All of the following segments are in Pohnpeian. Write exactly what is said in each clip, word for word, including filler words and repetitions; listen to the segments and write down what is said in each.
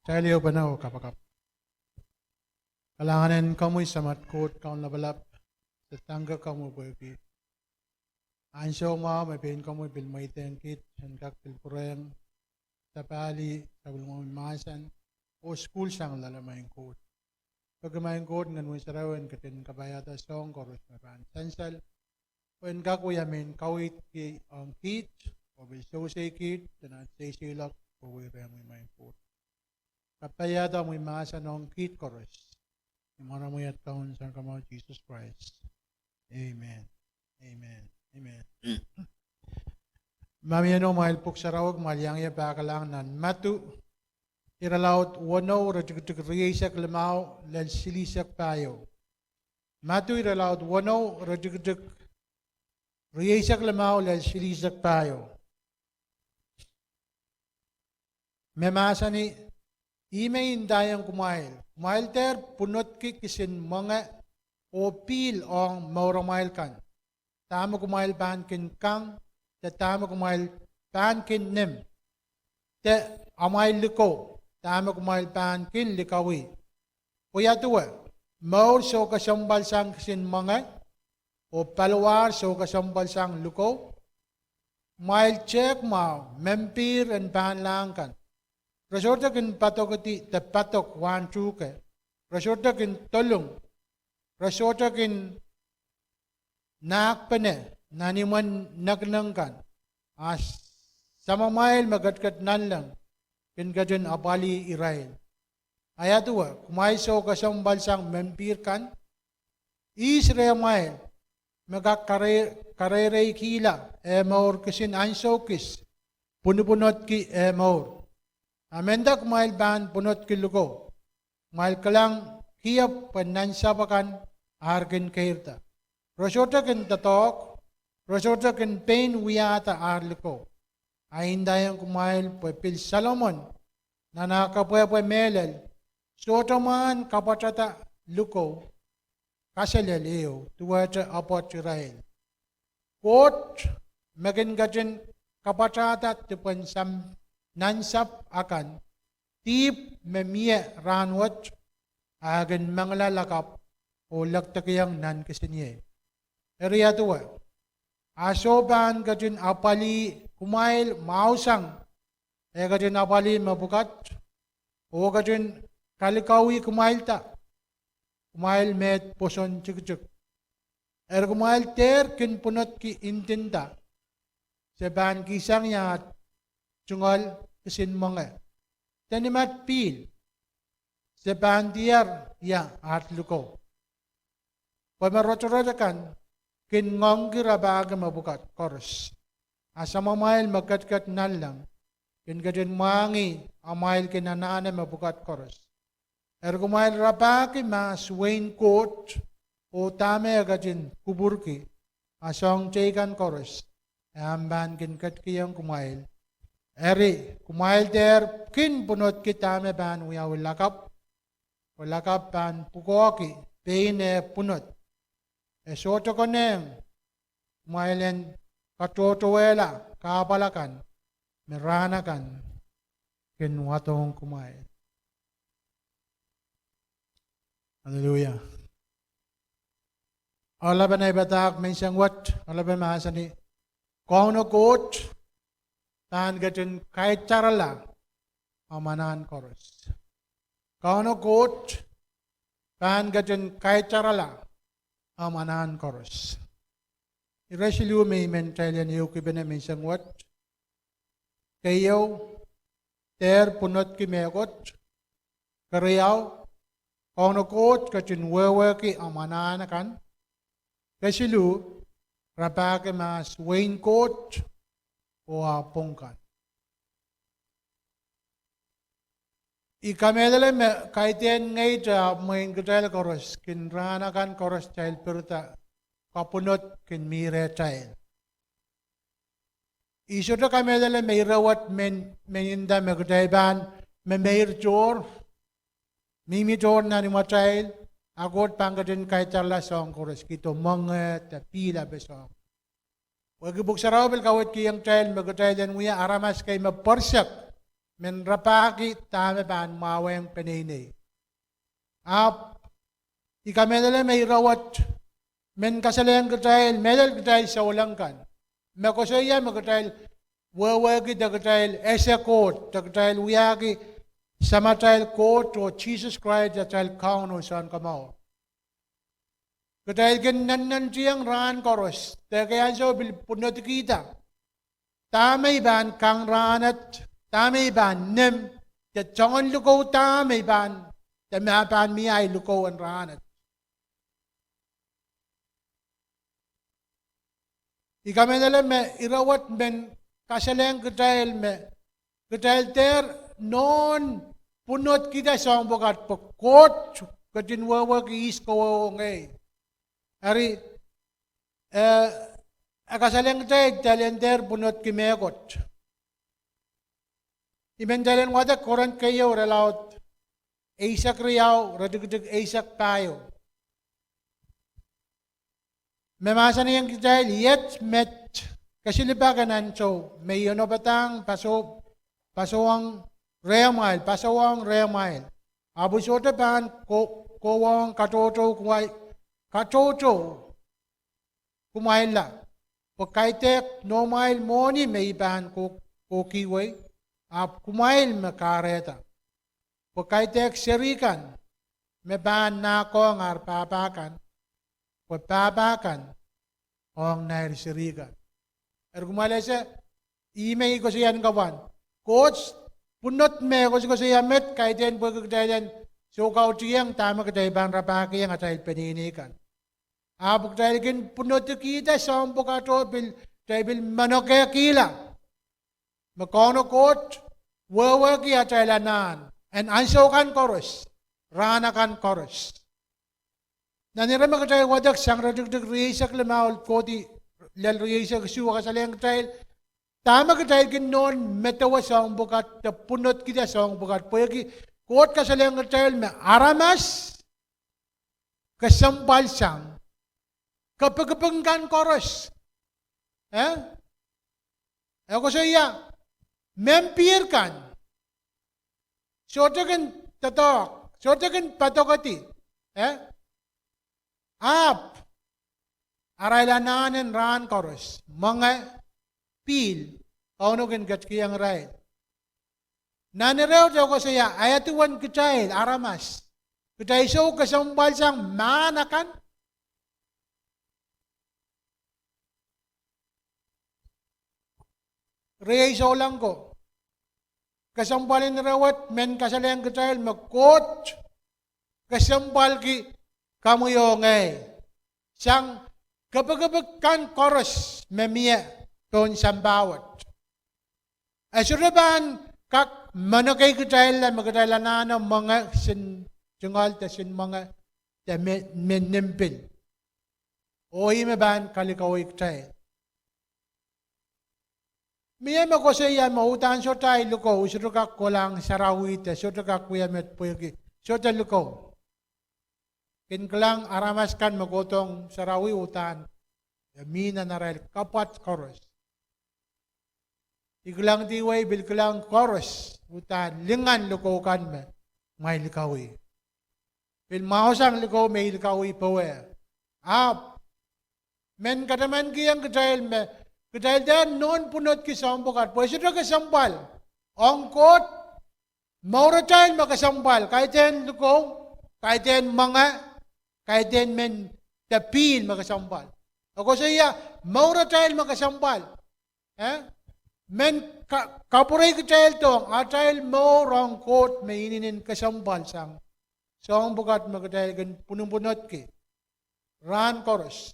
Kitail ehupene oh kapakap. Kalahngan en komwi Samat Koht Kaun Lapalap, se dangke komwi pwehki ansou mwahu me pein komwi pil mweidehng kiht en kak pil pwurehng, sapahl sapwellimomwi mahsen, oh sukuhl sang loale, maing Koht. Peki maing Koht Ngehn Sarawi en ketin kapaiada soahng koaros me pahn sansal, pwe en kak wia mehn kaweid ong kiht, oh pil sewese kiht, de nan seiseiloak pwe weirehng maing Koht. Kapaiada omwi mahsen ong kiht koaros. Ni mwaren omwi at Kaun Sounkomour Sises Krais. Amen. Amen. Amen. Ma mie noumwail Pwuhk Sarawi, kumwail iang ie pahkalahng nan Madiu, irelaud weneu, iretikitik rieisek limau lel silihsek pahieu. Madiu irelaud weneu, iretikitik rieisek limau lel silihsek pahieu. Me mahsanih, Ih me I ndaiong kumwail, kumwail dehr pwunodki kisin mwenge oh pihl ong mouramwail kan, dahme kumwail pahn kin kang, de dahme kumwail pahn kin nim, de amwail likou, dahme kumwail pahn kin likawih. Pwe ia duwe, mour soukesempwalsang kisin mwenge, oh paliwar soukesempwalsang likou? Kumwail tehk mwahu, mehn pihr en pahnlahng kan. Re sohte kin padokedi de padok wahn tuhke. Re sohte kin dolung. Re sohte kin nahkpene nan imwen nekineng kan. A Samamwail me ketiket nanleng kin ketin apwalih irail. A ia duwe, kumwail soukesempwalsang mehn pihr kan? Ihs rehmwail me kak kareireikihla eh mour kisin ahnsou kis, pwunopwunodki eh mour? A mehnda kumwail pahn pwunodki likou, kumwail kilang kihep pwe nansapw akan ar kin keirda. Re sohte kin doadoahk, re sohte kin pein wiahda ar likou. A I ndaiong kumwail pwe pil Solomon, nan ah kepwehpwe mehlel, sohte mwahn kapwatada likou kaselel ehu duwehte apwoat irail. Koht me kin ketin kapwatahda dipwen nansapw akan, dihp me mie rahnwet, a e kin mengila lakapw oh lekdekiong nan kisiniei. Eri ia duwe, a soh pahn ketin apwalih kumwail mwahusang eh ketin apwalih mepwukat, oh ketin kalikauih kumwailda, kumwail meid pwoson tikitik? Eri kumwail dehr kin pwunodki ndinda, Se pahn kihsang ia aht tungoal kisin mwenge, de nimad pihl, Se pahn diar ia aht likou? Pwe me rotorot akan kin ngoangki rapahki mepwukat koaros, a Samamwail me ketiket nanleng kin ketin mwahngih amwail kin anahne mepwukat koaros. Eri kumwail rapahki mahs wehin Koht, oh dahme e ketin kupwurki, a soahng teikan koaros e ahpw pahn kin ketikihong kumwail. Eri kumwail dehr kin pwunodki dahme pahn wiawi lakapw, pwe lakapw pahn pwukoahki pein eh pwunod. E sohte konehng kumwail en katohtowehla kahpwal akan me rahn akan kin wadohng kumwail. Aleluia. Oaralapen ei padahk menseng wet, oaralapen mahsanih, Kauno Koht pahn ketin kaitarala omw anahn koaros. Kauno Koht pahn ketin kaitarala omw anahn koaros. Ire siluh me I men kitail en ehukipene menseng wet. Keieu, dehr pwunodki mehkot. Keriau, Kauno Koht ketin wehwehki omw anahn akan. Kesiluh, rapahki mahs wehin Koht oh ah pwung kan. I kamehlele me kaidehn ngehi ahpw mwein kitail koaros kin rahn akan koaros kitail pirida, kapwunod kin mi rehtail. I sohte kamehlele me ire wet men, men nda me kitail pahn memeir tohr, mihmi tohr nan imwatail, a Koht pahn ketin kaitarala soahng koaros, kihdo mwenge de pihl ape soahng. Pwehki Pwuhk Sarawi pil kaweidkihong kitail me kitail en wia aramas kei me pwerisek. men rapahki dahme pahn mwahwehng peneinei. Ahpw I kamehlele me ire wet men kasalehiong kitail, mehlel kitail souleng kan, me koasoia me kitail wehwehki de kitail ese Koht, de kitail wiahki Samatail Koht oh Sises Krais atail Kaun oh Sounkomour. Kitail kin nennentiong rahn koaros, de ekei ansou pil pwunodkihda dahme I pahn kang rahnwet, dahme I pahn nim, de soangen likou dahme I pahn, de ma pahn mie ahi likou en rahnwet. I kamehlele me ire wet men kasalehiong kitail me kitail dehr nohn pwunodkihda soahng pwukat pwe Koht ketin wehwehki ihs kowe oh ngehi. Eri, eh, e kasalehiong kitail kitail en dehr pwunodki mehkot. I men kitail en wadek Korint keieu, irelaud eisek riau, iretikitik eisek pahieu, me mahsanihong kitail iet met kesilipak en ansou me I onopadahng paso-, pasowohng rehmwail, pasowohng rehmwail, ahpw I sohte pahn ko-, kowohng katoutou kumwail, katoutou kumwailla, pwe kaidehk noumwail mwohni me I pahn ko-, kohkihwei, ahpw kumwail me kahrehda. Pwe kaidehk seri kan me pahn nahkohng ar pahpa kan, pwe pahpa kan ong nair seri kan. Eri kumwail ese, ihme I koasoia ni kapwan, Koht pwunod me koasokoasoia met kaidehn pwehki kitail en soukautihong dahme kitail pahn rapahkihong atail peneinei kan. Ahpw kitail kin pwunodkihda soahng pwukat oh pil, kitail pil manokehkihla me Kauno Koht wehwehki atail anahn en ansou kan koaros, rahn akan koaros. Nan ire me kitail wadek sang iretikitik rieisek limau kohdi lel rieisek isuh, e kasalehiong kitail dahme kitail kin nohn medewe soahng pwukat de pwunodkihda soahng pwukat, pwehki Koht kasalehiong kitail me aramas kesempwal sang kepikipik kan koaros. Eh? E koasoia, men pihr kan sohte kin doadoahk, sohte kin padokedi, eh? Ahpw arail anahn en rahn koaros, mwenge, pihl, Kauno kin ketikihong irail. Nan ire wet e koasoia, ia duwen kitail aramas, kitail sou kesempwal sang mahn akan? Riei souleng ko, kesempwal en ire wet men kasalehiong kitail me Koht kesempwalki komwi oh ngehi sang kepikipik kan koaros me mie pohn sampah wet. E sohte pahn kak manokei kitailla me kitail anahne mwenge, sin tungoal de sin mwenge de me, me nim pil. Oh ih me pahn kalikauwih kitail. Mie me koasoia me uhdahn sohte ahi likou, I sohte kak kolahng sarawi de sohte kak wia met pwehki sohte likou. Kin kilang aramas kan me kohdohng sarawi uhdahn e mi nan arail kapwat koaros. I kilangdiwei, pil kilang koaros uhdahn lingan likou kan me kumwail likauih. Pil mwahusang likou me I likauih powe. Ahpw men katamankihong kitail me kitail dehr nohn pwunodki soahng pwukat pwe e sohte kesempwal ong Koht. Mouratail me kesempwal, kaidehn likou, kaidehn mwenge, kaidehn men de pihl me kesempwal. E koasoia mouratail me kesempwal. Eh? Men ka-, kapwurei kitail dohng atail mour ong Koht me inenen kesempwal sang soahng pwukat me kitail kin pwunopwunodki rahn koaros.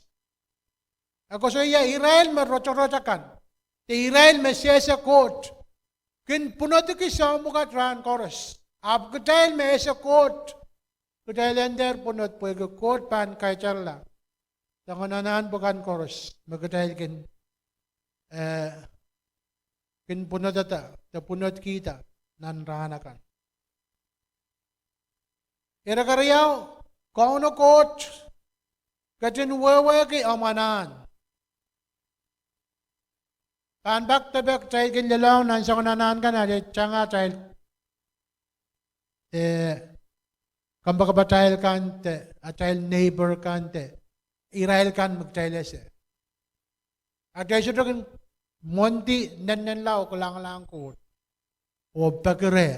E koasoia irail me rotorot akan de irail me sehse Koht kin pwunodki soahng pwukat rahn koaros. Ahpw kitail me ese Koht, kitail en dehr pwunod pwehki Koht pahn kaitarala soangen anahn pwukat koaros me kitail kin, eh, kin pwunodada de pwunodkihda nan rahn akan. Ire keriau, Kauno Koht ketin wehwehki omw anahn. Pahn pak depe kitail kin lelohng nan soangen anahn kan, atail tanga atail, eh, kompoakepatail kan de atail neighbor kan de irail kan me kitail ese. Atail sohte kin mwohndi nennenla oh kilangalahng Koht oh peki reh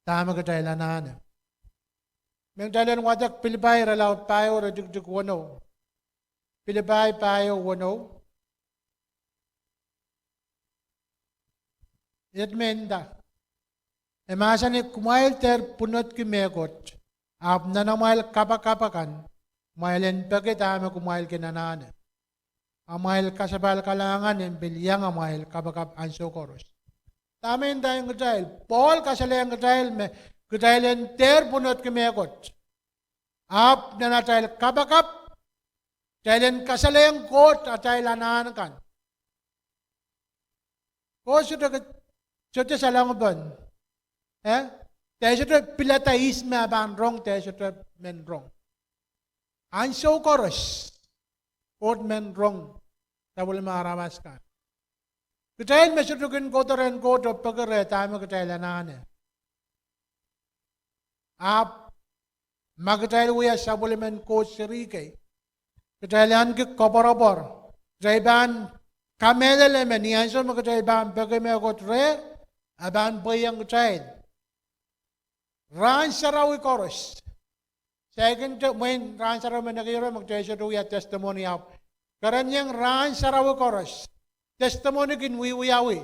dahme kitail anahne. Me kitail en wadek Pilipai irelaud pahieu iretikitik weneu. Pilipai pahieu weneu. Iet me nda, e mahsanih, kumwail dehr pwunodki mehkot, ahpw nan amwail kapakap akan, kumwail en peki dahme kumwail kin anahne. Amwail kasapahl kalahngan en pil iang amwail kapakap ansou koaros. Dahme ndahiong kitail? Pohl kasalehiong kitail me kitail en dehr pwunodki mehkot, ahpw nan atail kapakap, kitail en kasalehiong Koht atail anahn kan. Koht sohte, sohte salengpen, eh? Kitail sohte pilada ihs me e pahn rong, kitail sohte men rong. Ansou koaros, Koht men rong sapwellime aramas kan. Kitail me sohte kin kohdo rehn Koht oh peki reh dahme kitail anahne. Ahpw ma kitail wia sapwellimen Koht seri kei, kitail ahneki koapworopwor. Kitail pahn kamehlele me ni ansou me kitail pahn peki mehkot reh, e pahn pweiong kitail. Rahn sarawi koaros. Saikinte mwein rahn sarawi me nekiero me kitail sohte wia testimony, ahpw kerenieng rahn sarawi koaros, testimony kin wiewiawi.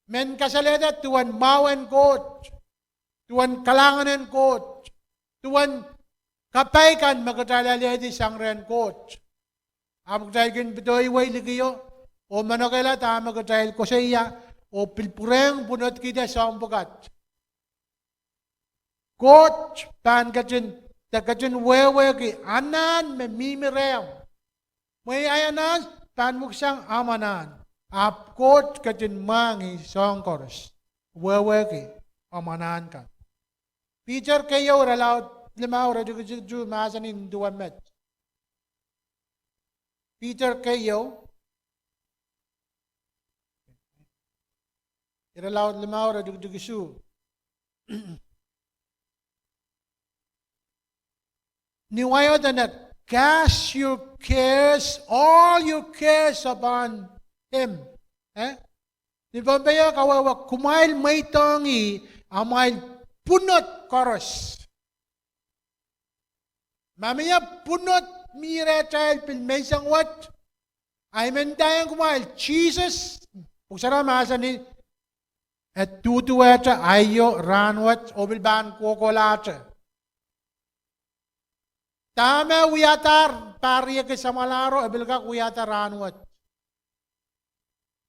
Men kasalehda duwen mwahu en Koht, duwen kalahngan en Koht, duwen kapai kan me kitail alehdi sang rehn Koht. Ahpw kitail kin pedoiwei likio oh manokehla dahme kitail koasoia oh pil pwurehng pwunodkihda soahng pwukat. Koht pahn ketin, de ketin wehwehki anahn me mihmi rehmw. Mwein ahi anahn pahn pwuksang ahmw anahn. Ahpw Koht ketin mwahngih soahng koaros, wehwehki omw anahn kan. Piter keieu irelaud limau iretikitik isuh mahsanih duwe met. Piter keieu irelaud limau iretikitik isuh. Ni wai o dene, cast your cares, all your cares upon him. Eh? Ni Pohnpei e kawehwe, kumwail mweidohng ih amwail pwunod koaros. Ma mie pwunod mi rehtail pil menseng wet, I men ndaiong kumwail, Sises, Pwuhk Sarawi mahsanih, e duduwehte aio, rahnwet, oh pil pahn kohkohlahte. Dahme wiadahr pahr riekid samwalahro, e pil kak wiahda rahnwet.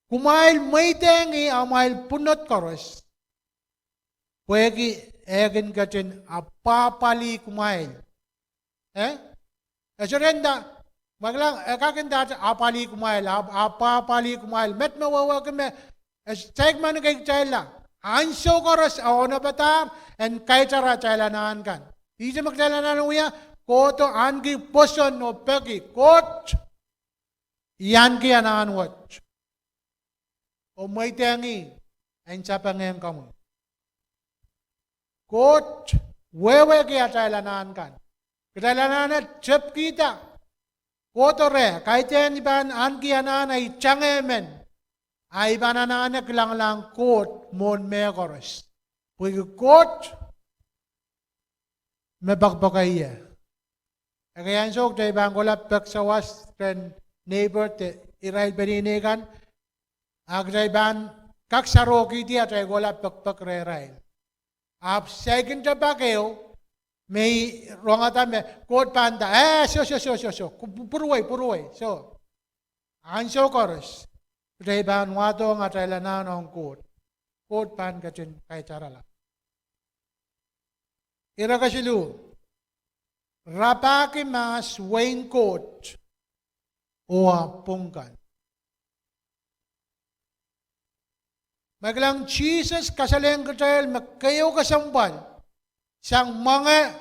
Kumwail mweidehng ih amwail pwunod koaros, pwehki e kin ketin apwahpwalih kumwail. Eh? E sohte nda, ma kilang, e kak ndahte apwalih kumwail, ap-, apwahpwalih kumwail. Met me wehwehki me, e saik men kitail la, ansou koaros e onopadahr en kaitarala atail anahn kan. Ihte me kitail anahne wia, kohdo ahneki pwoson oh peki, Koht, I ahneki anahn wet oh mweidehng ih en sapengehng komwi. Koht wehwehki atail anahn kan. Kitail anahne tepkihda kohdo reh, kaidehn I pahn ahneki anahn ahi tangehmen, ahi pahn anahne kilangalahng Koht mwohn mehkoaros. Pwehki Koht me poakepoake ie. Ekei ansou kitail pahn kohla pek sawas rehn neighbor de irail peneinei kan, a kitail pahn kak sarohkihdi atail kohla pekpek rehrail. Ahpw saikinte pak ehu me I rongada me Koht pahn nda, eh, soh, soh, soh, soh, soh, pwuruwei, pwuruwei, soh. Ansou koaros kitail pahn wahdohng atail anahn ong Koht, Koht pahn ketin kaitarala. Ire kesiluh, rapahki mahs wehin Koht oh ah pwung kan. Ma kilang, Sises kasalehiong kitail me keieu kesempwal sang mwenge,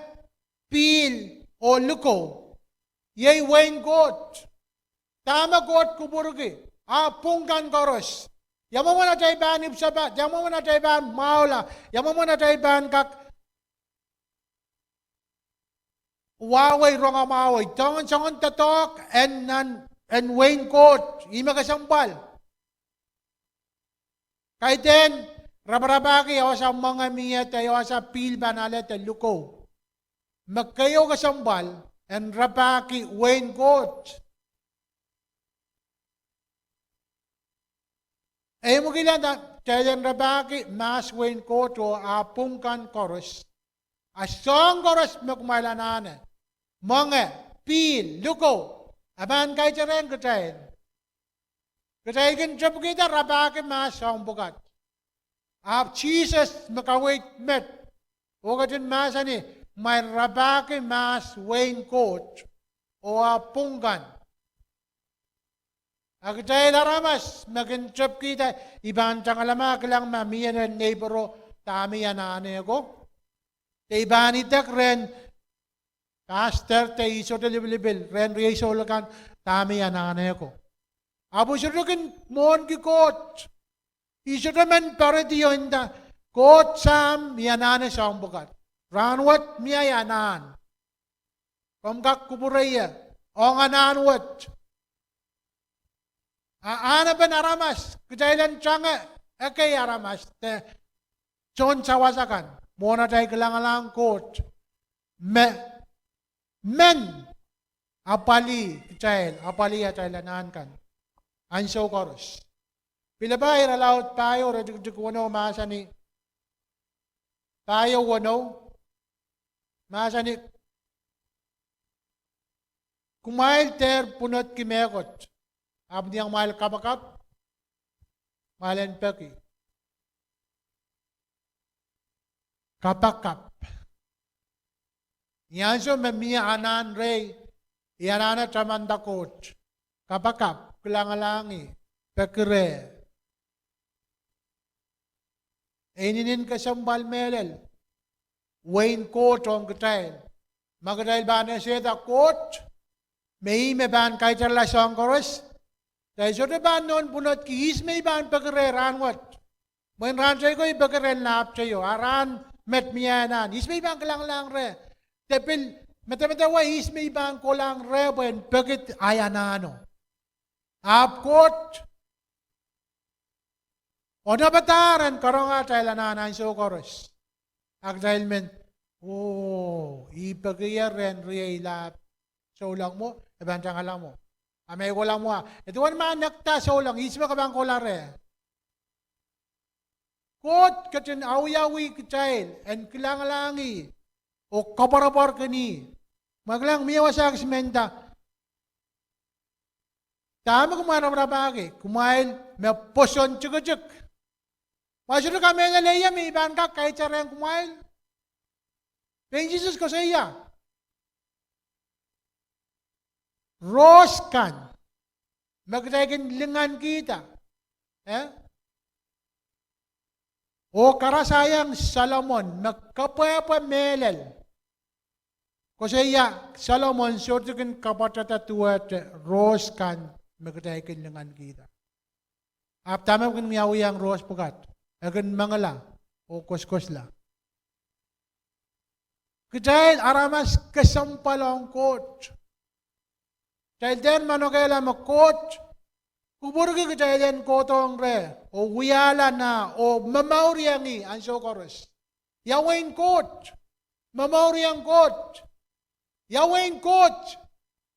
pihl, oh likou, iei wehin Koht. Dahme Koht kupwurki? ah pwung kan koaros. Ia mwomwen atail pahn ipwsapahl, ia mwomwen atail pahn mwahula, ia mwomwen atail pahn kak wahwei rongamwahu, soangen, soangen doadoahk en nan, en wehin Koht, ih me kesempwal. Kaidehn raparapahki ia wasa mwenge mie de ia wasa pihl pahn ale de lukou. Me keieu kesempwal en rapahki wehin Koht. Ei mwekila, kitail en rapahki mahs wehin Koht oh ah pwung kan koaros. A soahng koaros me kumwail anahne, mwenge, pihl, lukou, e pahn kaitarehng kitail. Kitail kin tepkihda rapahki mahs soahng pwukat. Ahpw Sises me kaweid met oh ketin mahsanih, kumwail rapahki mahs wehin Koht oh ah pwung kan. A kitail aramas me kin tepkihda, I pahn tangalahng ma, kilang ma mie rehn neighbor-o dahme I anahnehko. De I pahn idek rehn pastor de I sohte lipilipil rehn riei souleng kan dahme I anahnehko. Ahpw I sohte kin mwohnki Koht. I sohte men poaridi oh nda, Koht Sahm, I anahne soahng pwukat. Rahnwet mie anahn. Komw kak kupwure ie ong anahn wet. A ahnepen aramas, kitail en tange ekei aramas de tohn sawas akan mwohn atail kilangalahng Koht me men apwalih kitail, apwalih atail anahn kan ansou koaros. Pilipai irelaud pahieu, iretikitik weneu mahsanih, pahieu weneu mahsanih, kumwail dehr pwunodki mehkot, ahpw ni amwail kapakap, kumwail en peki. Kapakap. Ni ansou me mie anahn rehi, I anahne tamanda Koht, kapakap, kilangalahngih, peki reh. E inenen kesempwal mehlel wehin Koht ong kitail. Ma kitail pahn esehda Koht me ih me pahn kaitarala soahng koaros, kitail sohte pahn nohn pwunodki ihs me I pahn peki reh rahnwet. Mwein rahn teiko I peki rehn lahpw teio, a rahn met mie anahn, ihs me I pahn kilangalahng reh. De pil medemedewe ihs me I pahn kohlahng reh pwehn pekid ahi anahno. Ahpw Koht onopadahr en karonge atail anahn ansou koaros. A kitail men, oh, I peki ie rehn riei lahpw souleng mwo, e pahn tangala mwo. A me I kohla mwo, e duwen ma nekda souleng, ihs me ke pahn kohla reh. Koht ketin awiawi kitail en kilangalahngih oh koapworopworkihni. Ma kilang mie wasa kis me nda, dahme kumwail raparapahki, kumwail me pwoson tikitik. Kumwail sohte kamehlele ie me I pahn kak kaitarehng kumwail. Pein Sises koasoia, rohs kan me kitail kin lingankihda, eh, oh karasaiong Solomon me kepwehpwe mehlel. Koasoia, Solomon sohte kin kapwatehda duwehte rohs kan me kitail kin lingankihda. Ahpw dahme kin wiawihong rohs pwukat? E kin mengila oh koasoakoasla. Kitail aramas kesempwal ong Koht. Kitail dehr manokehla me Koht kupwurki kitail en kohdohng reh oh wiahla nah oh momouriong ih ansou koaros. Ia wehin Koht? Momouriong Koht. Ia wehin Koht?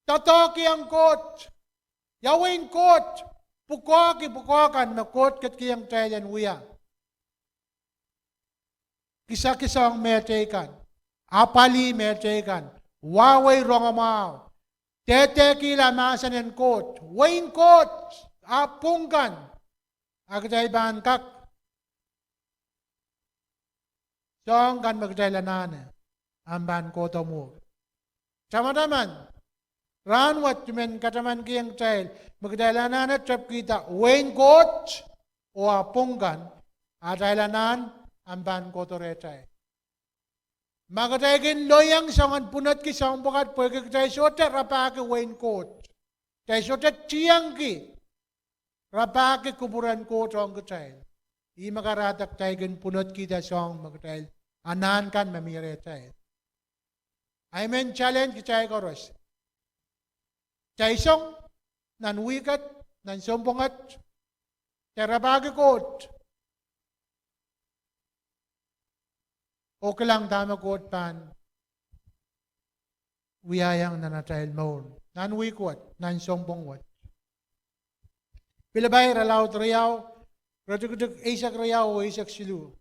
Doadoahkiong Koht. Ia wehin Koht? Pwukoahki pwukoa kan me Koht ketikihong kitail en wia. Kisakisong mehteikan, apwalih mehteikan, wahwei rongamwahu, dehdehkihla mahsen en Koht, wehin Koht, ah pwung kan, a kitail pahn kak soahng kan me kitail anahne, ahpw pahn kohdo mwuhr. Tamataman, rahnwet I men katamankihong kitail me kitail anahne tepkihda wehin Koht oh ah pwung kan, atail anahn ahpw pahn kohdo rehtail. Ma kitail kin loiong soangen pwunodki soahng pwukat pwehki kitail sohte rapahki wehin Koht, kitail sohte tiengki rapahki kupwuren Koht ong kitail. Ih me kahrehda kitail kin pwunodkihda soahng me kitail anahn kan me mie rehtail. Ahi men challenge kitail koaros. Kitail song nan wihk et, nan sounpwong et, kitail rapahki Koht. Oh kilang dahme Koht pahn wiahiong nan atail mour, nan wihk wet, nan sounpwong wet. Pilipai irelaud riau, iretikitik eisek riau oh eisek siluh.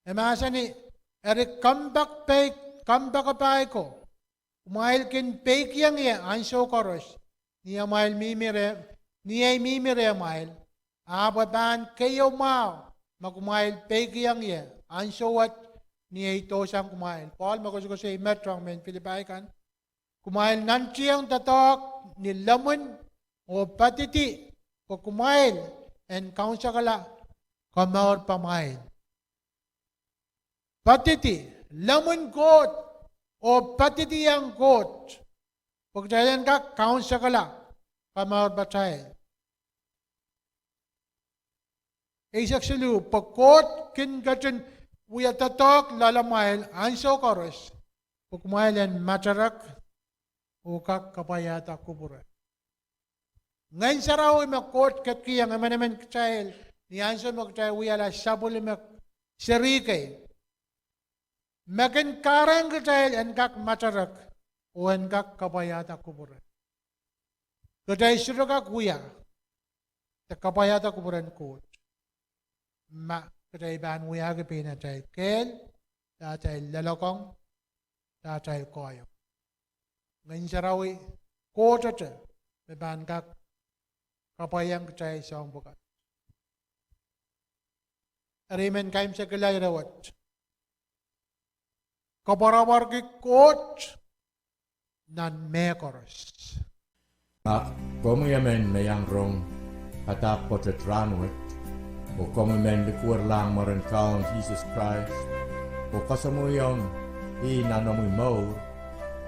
E mahsanih, eri kompoakepahi ko, kumwail kin peikiong ie ansou koaros, ni amwail mihmi re-, ni ei mihmi rehmwail, ahpw e pahn keieu mwahu me kumwail peikiong ie ansou wet, ni ei dohsang kumwail. Pohl me koasokoasoi met ong mehn Pilipai kan. Kumwail nantihong doadoahk ni lemmwin oh poadidi, pwe kumwail en kaunsekala komour pamwail. Poadidi, lemmwin Koht, oh poadidiong Koht, pwe kitail en kak kaunsekala komour patail. Eisek siluh, pwe Koht kin ketin wia doadoahk loalamwail ansou koaros, pwe kumwail en materek oh kak kapwaiada kupwure. Ngehn Sarawi me Koht ketikihong emenemen kitail, ni ansou me kitail wiahla sapwellime seri kei, me kin kahrehiong kitail en kak materek oh en kak kapwaiada kupwure. Kitail sohte kak wia de kapwaiada kupwuren Koht ma kitail pahn wiahki pein atail kehl, de atail loalokong, de atail koahiek. Ngehn Sarawi Kohtete me pahn kak kapwaiahng kitail soahng pwukat. Eri I men kaimwisekala ire wet. Koapworopworki Koht nan mehkoaros. A komwi emen me iang rong padahk pwoatet rahnwet, oh komwi men likwerlahng mwaren Kaun Sises Krais, oh kasamwoiong ih nan omwi mour,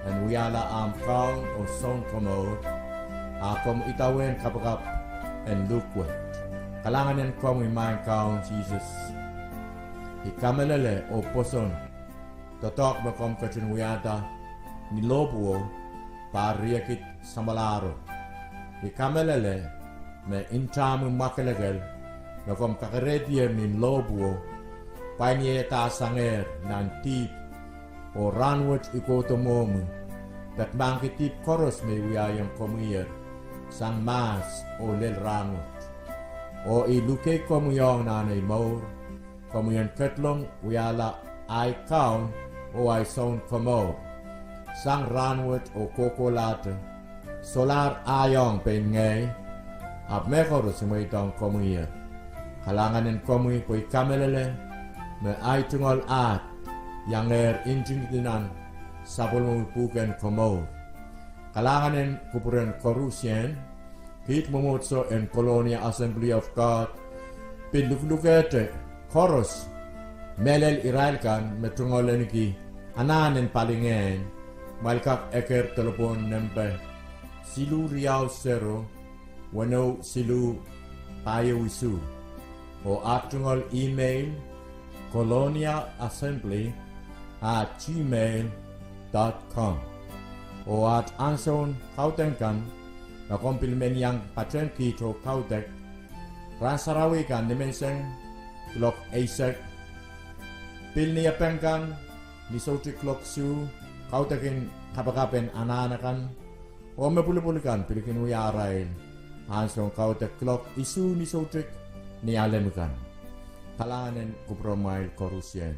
en wiahla ahmw Kaun oh Sounkomour, a komw idawehn kapakap en luhk wet. Kalahngan en komwi Maing Kaun Sises. I kamehlele oh pwoson doadoahk me komw ketin wiahda ni lohpwuo, pahr riekid samwalahro. I kamehlele me ntahmwi mwakelekel me komw kakerehdier ni lohpwuo, pwain ieiedahsangehr nan dihp, oh rahnwet I kohdo mwohmwi, peki mahkki dihp koaros me I wiahiong komwier, sang mahs oh lel rahnwet. Oh I luke komwi ong nan ei mour, komwi en ketlong wiahla ahi Kaun oh ahi Sounkomour, sang rahnwet oh kohkohlahte, solahr ahi ong pein ngehi, ahpw mehkoaros I mweidohng komwier. Kalahngan en komwi pwe I kamehlele me ahi tungoal ahd iangehr ntingdi nan sapwellimomwi pwuhken komour. Kalahngan en kupwuren koarusie, kiht mwomwohdiso en Colonia Assembly of God pil luhlukehte koaros, mehlel irail kan me tungoal ahneki anahn en palingehn, kumwail kak eker delepwohn nempe siluh riau sero, weneu siluh, pahieu isuh, oh aht tungoal email, colonia assembly at gmail dot com. Oh aht ansoun kaudok kan, ma komw pil men iang patehng kiht oh kaudok, rahn sarawi kan nimenseng kuloak eisek, pil niepeng kan ni soutik kuloak isuh, kaudokin kapakap en anahn akan, oh me pwulopwul kan pil kin wia arail ansoun kaudok kuloak isuh ni soutik nialem kan. Kalahngan en kupwuramwail koarusie.